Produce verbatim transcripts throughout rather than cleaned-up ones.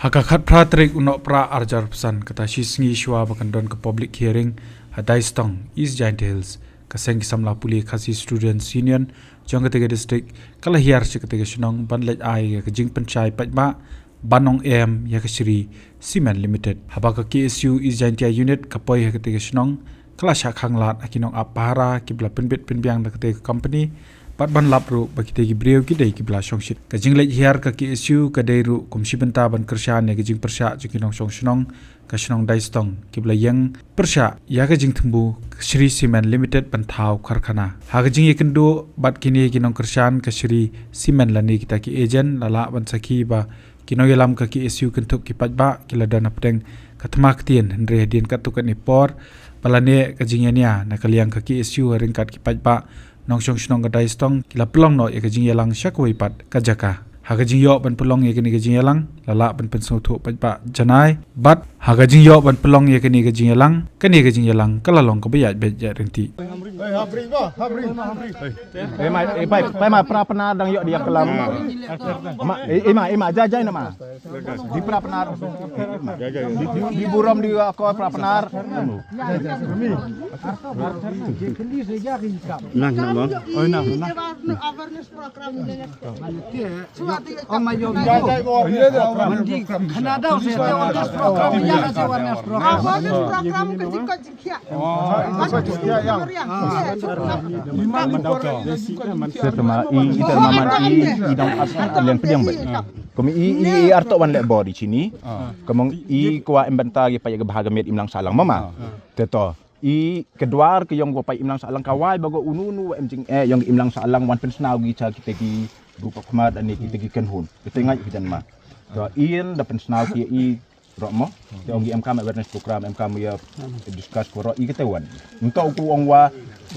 Ha ka khatphra tarik u Nohprah arhajar arphew san, kata shi sngi shuwa ba kan don ka public hearing ha Daistong, East Jaintia Hills, ka seng ki samla pule Khasi Students Union jong kata ka district ka la hiar sha kata ka shnong ban leit ai ïa ka jingpynshai paidbah ban ong em ïa ka Shree Cement Limited. Haba ka K S U East Jaintia Unit ka poi ha kata ka shnong, ka la shah khang lad ha ki nongap pahara kiba la pynbit pynbiang da kata ka company, bad ban lap ruh ba kita ki briew ki dei kiba la shongshit. Ka jingleit hiar ka K S U ka dei ruh kum shi bynta ban kyrshan ïa ka jingpyrshah jong ki nongshong shnong ka shnong Daistong kiba la ïeng pyrshah ïa ka jingthmu ka Shree Cement Limited ban thaw karkhana. Ha ka jingïakynduh bad kine ki nongkyrshan ka Shree Cement lane kita ki agent la lah ban sakhi ba ki nongïalam ka K S U kynthup ki paidbah ki la don hapdeng ka thma ktien, hynrei hadien katto katne por ba la neh ka jingïania na ka liang ka K S U ha ryngkat ki paidbah nongshong shnong ka Daistong, ki la pynlong noh ïa ka jingïalang sha kawei pat ka jaka. Ha ka jingïoh ban pynlong ïa kane ka jingïalang, la lah ban pynsngewthuh paidbah janai bad ha ka jingïoh ban pynlong ïa kane ka jingïalang, kane ka jingïalang ka la long kaba ïaid beit ïaid ryntih. Ei, ma, ei, pai, pai ma, pra Pnar dang ïoh dia klam. Ma, ei, ei, ma, ei, ma, jai, jai na ma. Di pra Pnar. Di, di, di burom di, uh, ko pra Pnar. Nang, nang, nang. Oh, nang, nang. Awareness program ka jingkoit jingkhiah. Sa tama i, i tama man i, i dang ap liang pdiang bad. Kum i, i, i arto wan leh bor i chini. Kum i kwah em bynta ki pa ïa ka bha ka miat imlang sahlang mama. Te to. I ka dwar ka ïong ko pa imlang sahlang ka wai ba ko unu unu wa em jing eh ïong imlang sahlang wan pynsnaw gi cha kita ki rupa khmat ani kita ki kynhun. Kita ngai ki jan ma. To in da pynsnaw ki i Ro mo, te ong i em kam awareness program, em kam ïa discuss ko ro i kete wan. Nto ku ong wa,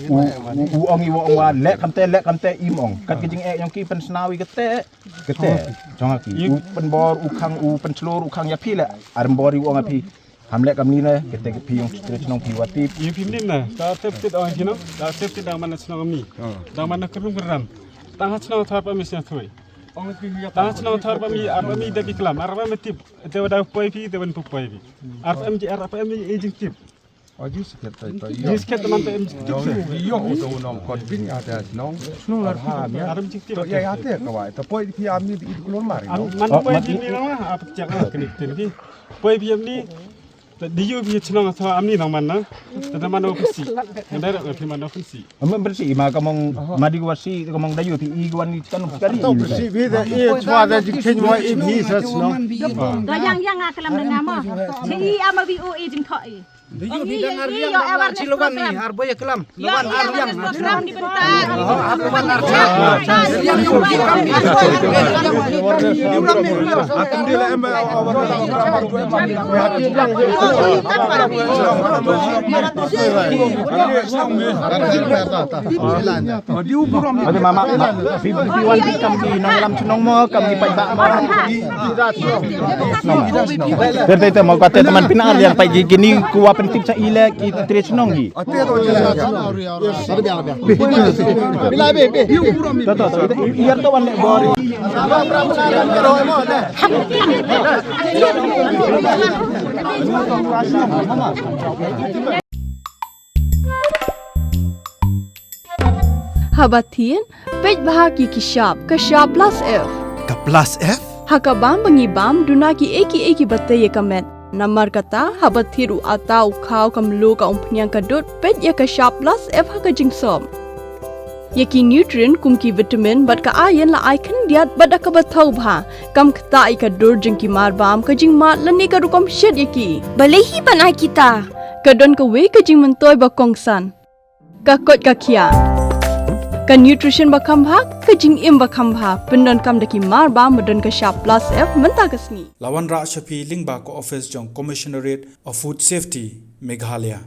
u, u, u ong i wa ong wa, leh kamte, leh kamte i mong. Kat ka jingeh ïong ki pynsnaw i kete, kete. Jong ki, u pynbor, u khang, u pynshlur, u khang ïa phi leh, arem bor i u ong ïa phi. Ham leh kam ni ne, kete ki phi ïong straight nong phi wa tip. I phi ni ne, ta tip tit ong ki no, ta tip tit dang mana chnong mi. Dang mana kerum keram. Tang ha chnong thar pa mi sna thui. Tang ha chnong thar pa mi, ar pa mi da ki klam, ar pa mi tip. Te wa da poi phi, te wan pu poi phi. Ar pa em ji, ar pa em ji, e jing tip. Aju sikit tai tai. Ji sikit teman pa em ji tip. Yo, yo, to nong kon bin ya ta nong. Nong ar ha mi. Ar em ji tip. To ya ya te ka wa. To poi phi am ni di klon mar. Am man poi phi ni nong, ap chak na kini tin phi. Poi phi am ni. Te di yu phi chnong tho am ni nong man na. Te man ofisi. Ngan direct phi man ofisi. Amang bersih ma kamong madi gua si kamong dayu pi i gua ni kan kari. Tau bersih bi da i chwa da jing chen wa i bi sa sno. Da yang yang a kalam da ngama. Che i ama bi o i jing kho i. Dayu bi da ngar yang da ngar chi lawan ni har boy kalam. Lawan har yang. Program di bentar. Akan dia lah ember. Ade mama, pi pi wan pi kam ki nonglam chnong mo, kam ki paidbah mo. Ter ter ter mo kate teman Pnar yang pai ki kini ku wa pyntip sa ile ki tre chnong ki. Iar to wan le bor. Haba thin, peit bha ki ki shap, ka shap plus F. Ka plus F? Ha ka bam ba ngi bam, duna ki ei ki ei ki ba tei ïa ka met. Namar kata, haba thied u ata u khaw ka mluh ka umphniang ka dud, peit ïa ka shap plus F ha ka jingsop. Ïa ki nutrient kum ki vitamin bad ka iron la ai khyndiat bad da kaba thaw bha. Kam ktah ïa ka dur jong ki mar bam, ka jingmad lane ka rukom shet ïa ki. Balei hi ban ai kita? Ka don kawei ka jingmyntoi ba kongsan. Ka koit ka khiah. Ka nutrition ba kham bha, ka jingim ba kham bha. Pyndonkam da ki mar bam ba don ka shap plus F mynta ka sngi. La wanrah sha phi lyngba ka office jong Commissionerate of Food Safety, Meghalaya.